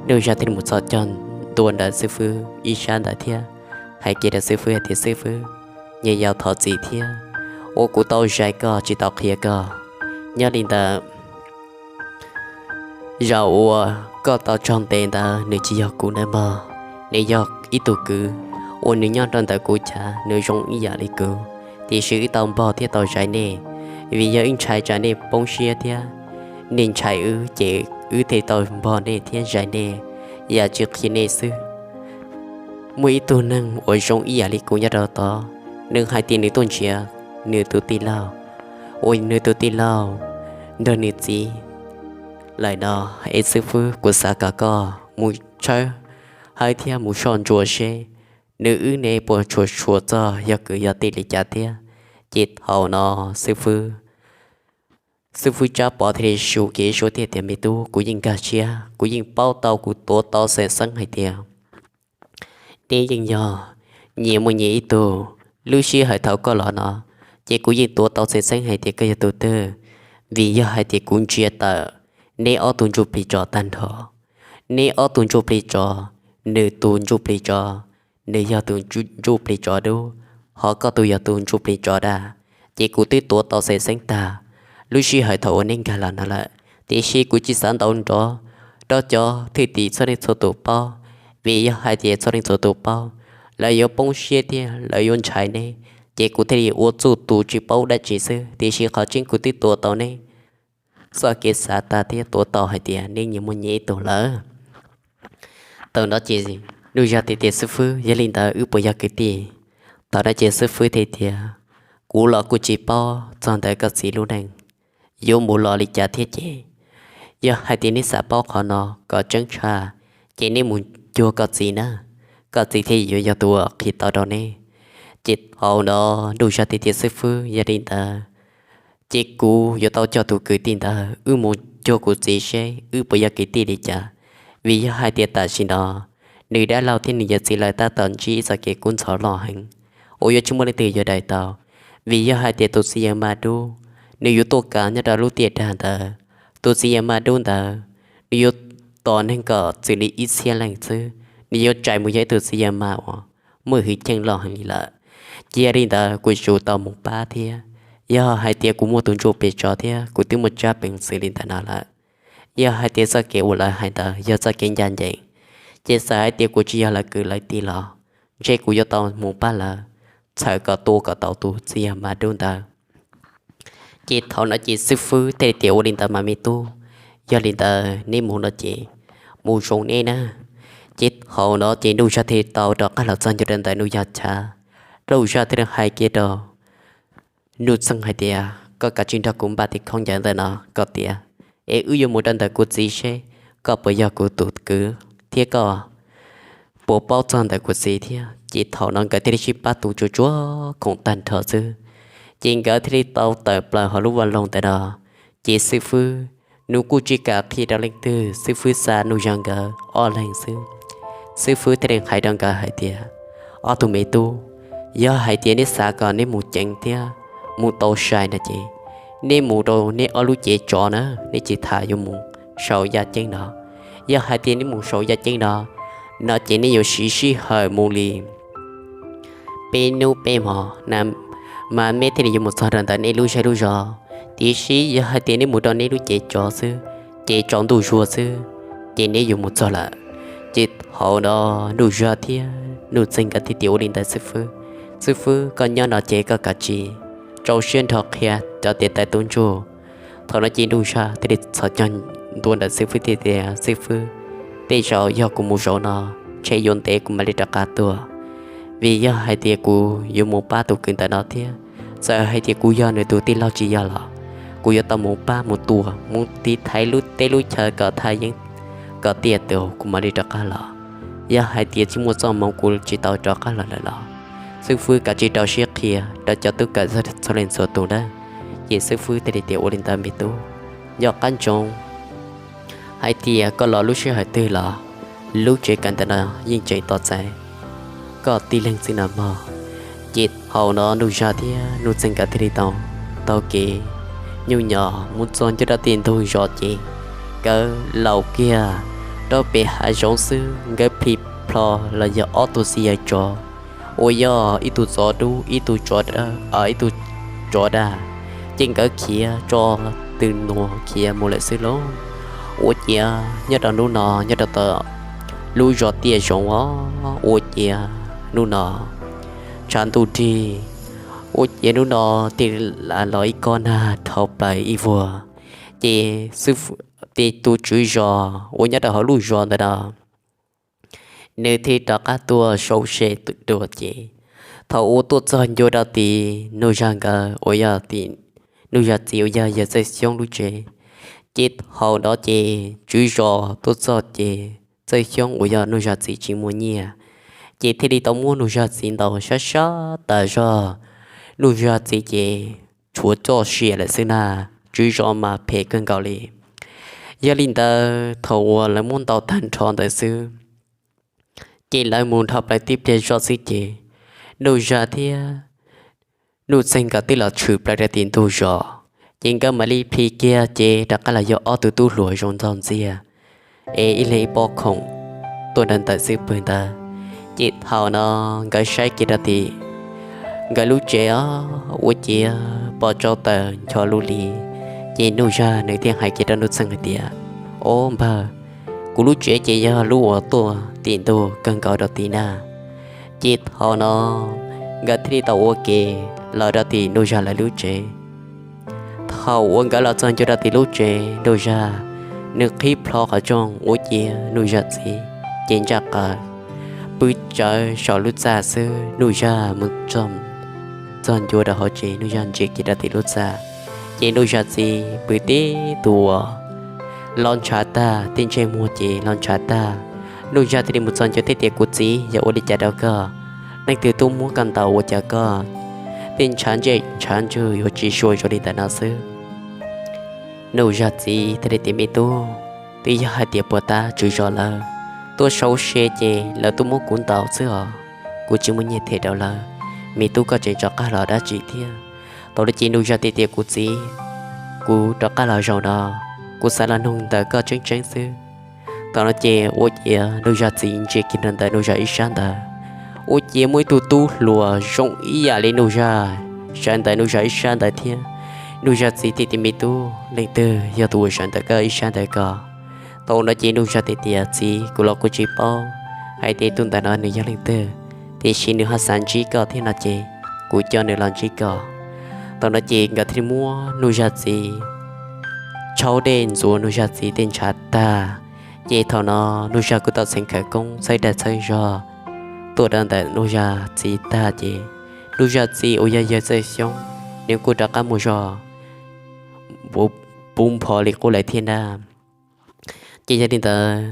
Nuj Zag thiaj li mus txog cog ntua ntawm xib fwb ib sab ntawd thiab hais kiag rau xib fwb hais tias xib fwb, nyias yog thov txim thiab uas kuv tau zais koj tsis tau qhia koj. Nyob li ntawd zaum uas koj tau tsaug ntes ntawd nws tsis yog kuv nawb mog, nws yog ib tug kwv uas nws nyob rau ntawm kuv chav, nws zoo ib yam li kuv, tiam sis wb tau npog thiab tau zais nej, vim yog wb ntshai tsam nej poob siab thiab nej ntshai wb ces wb thiaj tau npog nej thiab zais nej, yam tsis qhia nej xwb. Muaj ib tug neeg uas zoo ib yam li kuv nyob rau tod, nws hais tias nws tuaj nrhiav nws tus tij laug, uas nws tus tij laug nrog nws txiv lawm no. Es xib fwb, kuv xav kom koj mus tshawb hawb thiab mus soj ntsuam seb nws wb ne puas tshuav tshuav txog yog kwv yog tij li cas thiab. Ces thaum no xib fwb, xib fwb Tsab Pov thiaj li su kev suab thiab tias me tub, kuv yeej nkag siab, kuv yeeb paub tau, kuv tuav tau xeeb xeeb hais tias neb yeej yog nyias muaj nyias ib tug. Lub sij hawm thaum koj los no, ces kuv yeej tuav tau xeeb xeeb hais tias koj yog tus twg, vim yog hais tias kuv ntsia tawm neb ob tug ntsuj plig tsov tag nrho. Neb ob tug ntsuj plig tsov, nws tus ntsuj plig tsov, nws yog tus ntsuj plig tsov dub, ho koj tus yog tus ntsuj plig tsov daj, ces kuv twb tuav tau xeeb xeeb tag lub sij hawm thaum uas neb nkag los no lawm. Tiam sis kuv tsis xav ntaus nrov rau cov thwj tim txhua leej txhua tus paub, vim yog hais tias txhua leej txhua tus paub, lawv yuav poob siab thiab lawv yuav ntshai neb, ces kuv thiaj li ua txuj tus tsis paub dab tsi xwb. Tiam sis qhov tseeb kuv twb tuav tau neb txoj kev xav tag thiab tuav tau hais tias neb nyias muaj nyias ib tug lawm. Thaum no ces Nuj Zag thiaj tias xib fwb, yog li ntawd wb puas yog kwv tij? Thaum no ces xib fwb thiaj tias kuv los kuj tsis paub txog ntawm koj txiv lub neej yuav mus los li cas thiab ces, yog hais tias neb xav paub qhov no kom tseeb tshaj, ces neb mus cuag koj txiv na, koj txiv thiaj yuav yog tus uas qhia tau rau neb. Ces thaum no Nuj Zag thiaj tias xib fwb, yog li ntawd ces kuv yuav tau coj tus kwv tij ntawd wb mus cuag kuv txiv seb wb puas yog kwv tij li cas. Vim yog hais tias tam sim no nws dab laug thiab nws yawm txiv lawv tab tom ntsib ib txoj kev kub ntxhov loj heev uas yuav tsis muaj leej twg yuav daws tau. Vim yog hais tias tus txiv yawg Maj Dub nws yuav tuaj kav nyob rau lub tiaj dag ntawd. Tus txiv yawg Maj Dub ntawd nws yuav tos neeg kom txwm li ib txhiab leej xwb, nws yuav tsais mus yog ib tug txiv yawg mas uas muaj hwj chim loj heev li lawm. Cia li ntawd kuv yuav tsum tau mus pab thiab. Yog hais tias kuv muaj tus ntsuj plig tso thiab kuv twb muaj tsab peev xwm li ntawm no lawm, yog hais tias txoj kev uas lawv hais ntawd yog txoj kev ncaj ncees, ces txawm hais tias kuv tsis yog lawv kwv lawv tij los ntshe kuv yuav tau mus pab lawv txhawm kom tua kom tau tus txiv yawg mas dub ntawd. Ces thaum no ces xib fwb thiaj li tias, ua li ntawd mas me tub, yog li ntawd neb mus no ces mus zoo neb na. Ces thaum no ces Nuj Zaj thiaj li tau rov qab los txog ncua rau ntawm Nuj Zaj chav. Nuj Zaj thiaj li hais kiag rau Nuj Txeeg hais tias, koj kav tsij nrog kuv npaj tes khaub ncaws ntawm no kom tiav, es wb yuav mus rau ntawm kuv txiv seb koj puas yog kuv tus kwv thiab koj puas paub txog ntawm kuv txiv thiab. Ces thaum no nkawd thiaj li sib pab tu tsuag tsuag khoom tag nrho xwb, ces nkawd thiaj li tau tawm plaws hauv lub vaj loog ntawm no. Ces xib fwb nws kuj tsis kam qhia rau leej twg, xib fwb xa Nuj Zaj nkawd ob leeg xwb. Xib fwb thiaj li hais rau nkawd hais tias, ob tug me tub, yog hais tias neb xav kom neb mus ceev thiab mus tau sai no ces neb mus rau neb ob lub cev tsov na, neb tsis tas yuav mus saum yaj ceeb no. Yog hais tias neb mus saum yaj ceeb no, no ces neb yuav siv sij hawm mus li peb hnub peb hmo na, mas neb thiaj li yuav mus txog rau ntawm neb lub zej lub zos. Tiam sis yog hais tias neb mus rau neb lub cev tsov xwb, ces tsaus ntuj zuag xwb, ces neb yuav mus txog lawm. Ces thaum no Nuj Zaj thiab Nuj Txeeg nkawd thiaj tias, ua li ntawd xib fwb, xib fwb koj nyob no ces koj kav tsij rau siab nrho qhia cov tes taw tub ntsuj. Thaum no ces Nuj Zaj thiaj li txhos caug ntua ntawm xib fwb thiaj tias, xib fwb, tej zaum yog kuv mus zaum no ntshe yuav ntev kuv mam li rov qab tuaj, vim yog hais tias kuv yuav mus pab tus kwv ntawm no thiab. Txawm hais tias kuv yog nws tus tij laug tsis yog los kuv yuav tau mus pab mus tua mus tiv thaiv lub teb lub chaw kom thaj yeeb kom tiaj tus kuv mam li rov qab los. Yog hais tias tsis muaj txoj hmoov kuv tsis tau rov qab los lawm los xib fwb kav tsij rau siab qhia rau cov tub kawm txhua leej txhua tus nawb. Ces xib fwb thiaj li tias, ua li ntawd me tub, nco qab ntsoov hais tias koj los lub sij hawm twg los lub tsev kawm ntawm no yeej tseem tos txais koj tib leeg xwb no mog. Ces thaum no Nuj Zaj thiab Nuj Txeeg nkawd thiaj li tau taug kev nyuj nyos mus txog ncuj rau tim ntug zos ces nkawd laus kiag rau pem hav zoov xwb, nkawd plhis plho los yog ob tug txiv yawg tsov uas yog ib tug tsov dub ib tug tsov, ib tug tsov dag, ces nkawd khiav tso tw nuas khiav mus lawm xwb lauj. Ua ciav nyob rau hnub no nyob rau tom lub zos tiaj zoov os, ua ciav hnub no tshav ntuj rig, ua ciav hnub no thiaj los ib kob nag dhau plaws ib vuag. Ces xib fwb, ces tus tswv zos uas nyob rau hauv lub zos ntawd no nws thiaj rov qab tuaj sau se dua ces thaum uas tuaj txog ncua rau tim Nuj Zaj nkawd uas yog tim Nuj Zaj txiv uas yog yawg Txawj Xyoob lub tsev. Ces thaum no ces tswv zos tuaj txog ces Txawj Xyoob uas yog Nuj Zaj txiv tsis muaj nyiaj, ces thiaj li tau muab Nuj Zaj txiv ntaus sab sab tas zog. Nuj Zaj txiv ces tshuav txoj sia lawm xwb na, tswv zos mas phem kawg nkaus li. Yog li ntawd thaum uas lawv muab ntaus tag nrho ntawd xwb, ces lawv mus dhau plaws tib pliag zoj xwb ces Nuj Zaj thiab Nuj Txeeg nkawd twb los tshwm plaws rau tim ntug zos, ces nkawd mam li plhis kiag ces rov qab los yog ob tug tub hluas zoo ntxaug ntxiag es ib leeg ib pob khoom tuaj nrog ntawm xwb pwg ntawd. Ces thaum no nkawd saib kiag rau tim nkawd lub tsev os, ua ciav pom tsau taws ncho lub li. Ces Nuj Zaj nws thiaj hais kiag rau Nuj Txeeg hais tias, o npawg, kuv lub tsev ces yog lub uas tuaj tim ntug kawg nkaus rau tim na. Ces thaum no nkawd thiaj li tau ua ke los rau tim Nuj Zaj lawv lub tsev. Thaum uas nkawd los txog ncua rau tim lub tsev, Nuj Zaj nws qhib plho qhov rooj ua ciav Nuj Zaj txiv ces ntsaj qaws pw tsawv saum lub txaj xwb. Nuj Zaj mus txog ncua rau hauv tsev, Nuj Zaj ntsia kiag rau tim lub txaj, ces Nuj Zaj txiv pw tib tug uas los ntshav tag, tej ntsej muag ces los ntshav tag. Nuj Zaj thiaj li mus txog ncua thiaj tias, kuv txiv, yog ua li cas rau koj? Leej twg tuaj muab koj ntaus ua cas koj tej ntshav ntsej ntshav ntsug yuav tsis sua zoo li ntawm no xwb? Nuj Zaj txiv thiaj li tias, me tub, twb yog hais tias puag ta tswv zos lawv tuaj sau se ces lawv tuaj muab kuv ntaus xwb os, kuv tsis muaj nyiaj them rau lawv. Me tub koj tseem rov qab los dab tsi thiab? Thaum no ces Nuj Zaj thiaj tias, kuv txiv, kuv rov qab los zaum no, kuv xav los nug ntawm koj tseeb tseeb xwb. Thaum no ces ua ciav Nuj Zag txiv ntsia kiag rau ntawm Nuj Zag ib sab ntawd, ua ciav muaj ib tug tub hluas zoo ib yam li Nuj Zag sawv ntawm Nuj Zag ib sab ntawd thiab. Nuj Zag txiv thiaj tias, Me tub, leej twg yog tus uas sawv ntawm koj ib sab ntawd ko? Thaum no ces Nuj Zag thiaj tias, Txiv, kuv los kuj tsis paub hais tias tus ntawm no nws yog leej twg, tiam sis nws ho xav ntsib koj thiab no ces kuv coj nws los ntsib koj. Thaum no ces nkawd thiaj muab Nuj Zag txiv tshaub dej ntxuav Nuj Zag txiv tej ntshav tag. Ces thaum no Nuj Zag kuj tau txeev khawv koob txhawb dag txhawb zog tuaj rau ntawm Nuj Zag txiv tag ces Nuj Zag txiv uas yog yawg Txawj Xyoob, nws kuj rov qab mus zog puv npho li qub lawm thiab ntag. Ces yog li ntawd,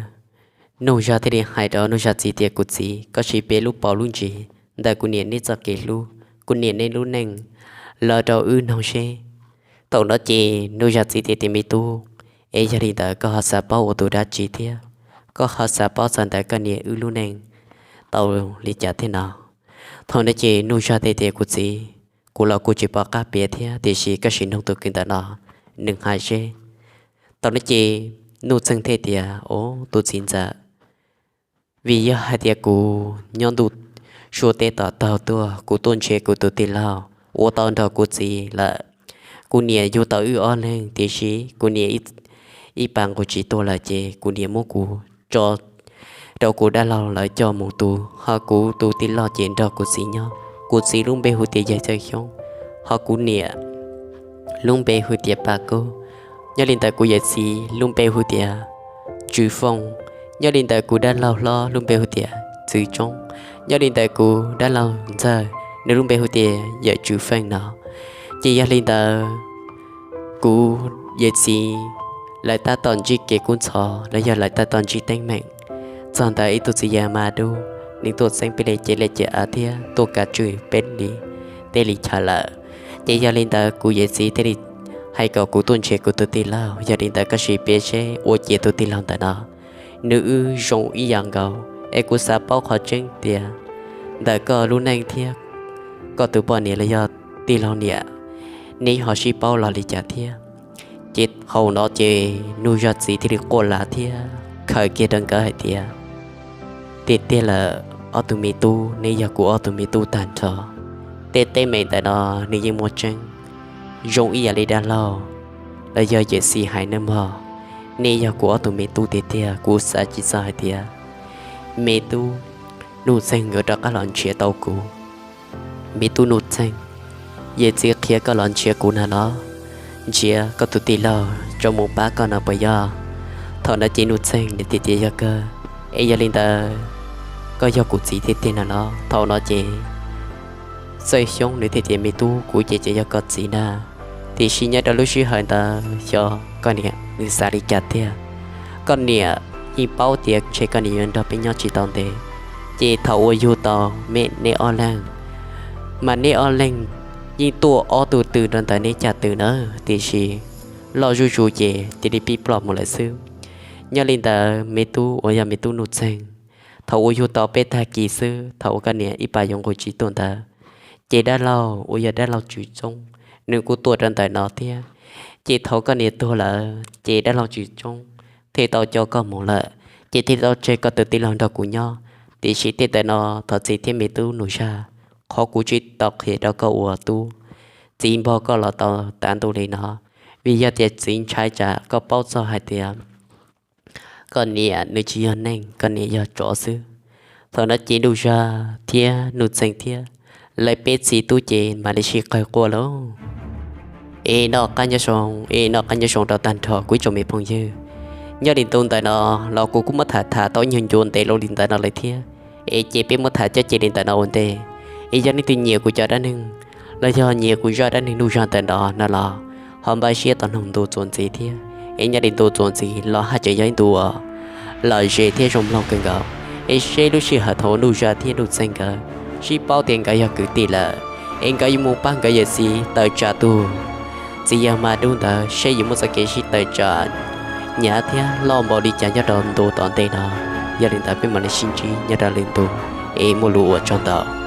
Nuj Zag thiaj li hais rau Nuj Zag txiv tias, Kuv txiv, koj sim piav lub paus lub ntsis ntawm kuv niam neb txoj kev hlub, kuv niam neb lub neej los rau wb noog seb. Thaum no ces Nuj Zag txiv thiaj tias, Me tub, es yog li ntawd koj ho xav paub ua tus dab tsi thiab? Koj ho xav paub txog ntawm koj niam wb lub neej tau li cas thiab no? Thaum no ces Nuj Zag thiaj tias, Kuv txiv, kuv los kuj tsis pom qab piav thiab, tiam sis koj sim noog tus kwv ntawm no, nws hais seb. Thaum no ces Nuj Txeeg thiaj tias, Au, tus txiv ntxawm, vim yog hais tias kuv nyob ntuj sua teb tom taug tuaj, kuv tuaj nrhiav kuv tus tij laug uas tau nrog kuv txiv lawm. Kuv niam yug tau wb ob leeg, tiam sis kuv niam ib pas nqus tsis tuag lawm ces kuv niam muab kuv tso rau kuv dab laug lawv coj mus tu, ho kuv tus tij laug ces nrog kuv txiv nyob. Kuv txiv lub npe hu tias Yawg Txawj Xyoob, ho kuv niam lub npe hu tias Paj Kub. Nyob li ntawm kuv yawm txiv lub npe hu tias Tswv Fooj. Nyob li ntawm kuv dab laug hlob lub npe hu tias Txwv Tsoob. Nyob li ntawm kuv dab laug ntxawg, nws lub npe hu tias Yawm Tswv Feej no. Ces yog li ntawd, kuv yawm txiv lawv tab tom ntsib kev kub ntxhov los yog lawv tab tom ntsib teeb meem txog ntawm ib tug txiv yawg Mab Dub, nws tuaj txeeb peb li cev liaj cev av thiab tuaj kav tswj peb li teb li chaw lawm. Ces yog li ntawd kuv yawm txiv thiaj li hais kom kuv tuaj nrhiav kuv tus tij laug. Yog li ntawd koj sim piav seb ua ciav tus tij laug ntawm no nws wb zoo ib yam nkaus, es kuv xav paub qhov tseeb tias ntawm koj lub neej thiab koj tus poj niam los yog tij laug niam, neb ho sib paub los li cas thiab? Ces thaum no ces Nuj Zag txiv thiaj li quaj lav thiab khaws kiag rau nkawd hais tias, Tiag tiag lawm, ob tug me tub, neb yog kuv ob tug me tub tag nrho. Tej teeb meem ntawm no nws yeej muaj tseeb, zoo ib yam li dab laug los yog yawm txiv hais nawb mog. Neb yog kuv ob tug me tub tiag tiag, kuv xav tsis txog hais tias me tub Nuj Txeeg nkawd rov qab los nrhiav tau kuv. Me tub Nuj Txeeg, yawm txiv qhia koj los nrhiav kuv na los, nrhiav koj tus tij laug tso mus pab koj no puas yog? Thaum no ces Nuj Txeeg nws thiaj tias, Yog kawg, es yog li ntawd koj yog kuv txiv tiag tiag na los? Thaum no ces Txawj Xyoob nws thiaj tias, Me tub, kuv ces ces yog koj txiv na, tiam sis nyob rau lub sij hawm ntawd xyov koj niam nws xav li cas tiag. Koj niam yeej paub tias ntshe koj niam yuav nrog peb nyob tsis tau ntev, ces thaum uas yug tau me neb ob leeg, mas neb ob leeg yeej tuaj ob tug tw rau ntawm neb caj tw na, tiam sis loj zuj zus ces cia li pib ploj mus lawm xwb. Nyob li ntawd me tub uas yog me tub Nuj Txeeg, thaum uas yug tau peb tag kis xwb, thaum uas koj niam ib pas yuav nqus tsis tuaj ntawd, ces dab laug uas yog dab laug Tswv Tsoob nws kuj tuaj rau ntawm no thiab. Ces thaum koj niam tuag lawm ces dab laug Tswv Tsoob thiaj tau coj koj mus lawm, ces thiaj tau tseg koj tus tij laug nrog kuv nyob. Tiam sis tej ntawm no thov txim thiab me tub Nuj Zag, qhov kuv tsis tau qhia rau koj ua tub txiv npog koj los tau tav ntuj li no, vim yog tias txiv ntshai tsam koj paub txog hais tias koj niam nws tsis yog neeg, koj niam yog tsov xwb. Thaum no ces Nuj Zag thiab Nuj Txeeg thiab lawv peb txiv tub ces mam li sib qawg quaj lauj. Es noj qab nyob zoo, es noj qab nyob zoo rau tag nrho kuv ib tsoom me phooj ywg. Nyob li ntu ntawm no los kuv kuj muab tham tham tau ib nyuag ncua ntev los li ntawm no lawm thiab, es ces peb muab tham coj cia li ntawm no ua ntej. Es yog leej twg nyiam kuv cov dab neeg los yog nyiam kuv zaj dab neeg Nuj Zag ntawm no no los ho npaj siab tos mloog ntu txuas ntxiv thiab. Es nyob li ntu txuas ntxiv los haj tseem yog ib ntu uas lom zem thiab zoo mloog kawg nkaus. Es seb lub sij hawm thaum uas Nuj Zag thiab Nuj Txeeg nkawd sib paub tias nkawd yog kwv tij lawm, es nkawd yuav mus pab nkawd yawm txiv tawm tsam tus txiv yawg Mab Dub ntawd seb yuav muaj txoj kev sib tawm tsam hnyav thiab loj npaum li cas nyob rau ntu tom ntej no. Yog li ntawd peb mam li sib ntsib nyob rau lwm ntu, es muaj lus ua tsaug ntau.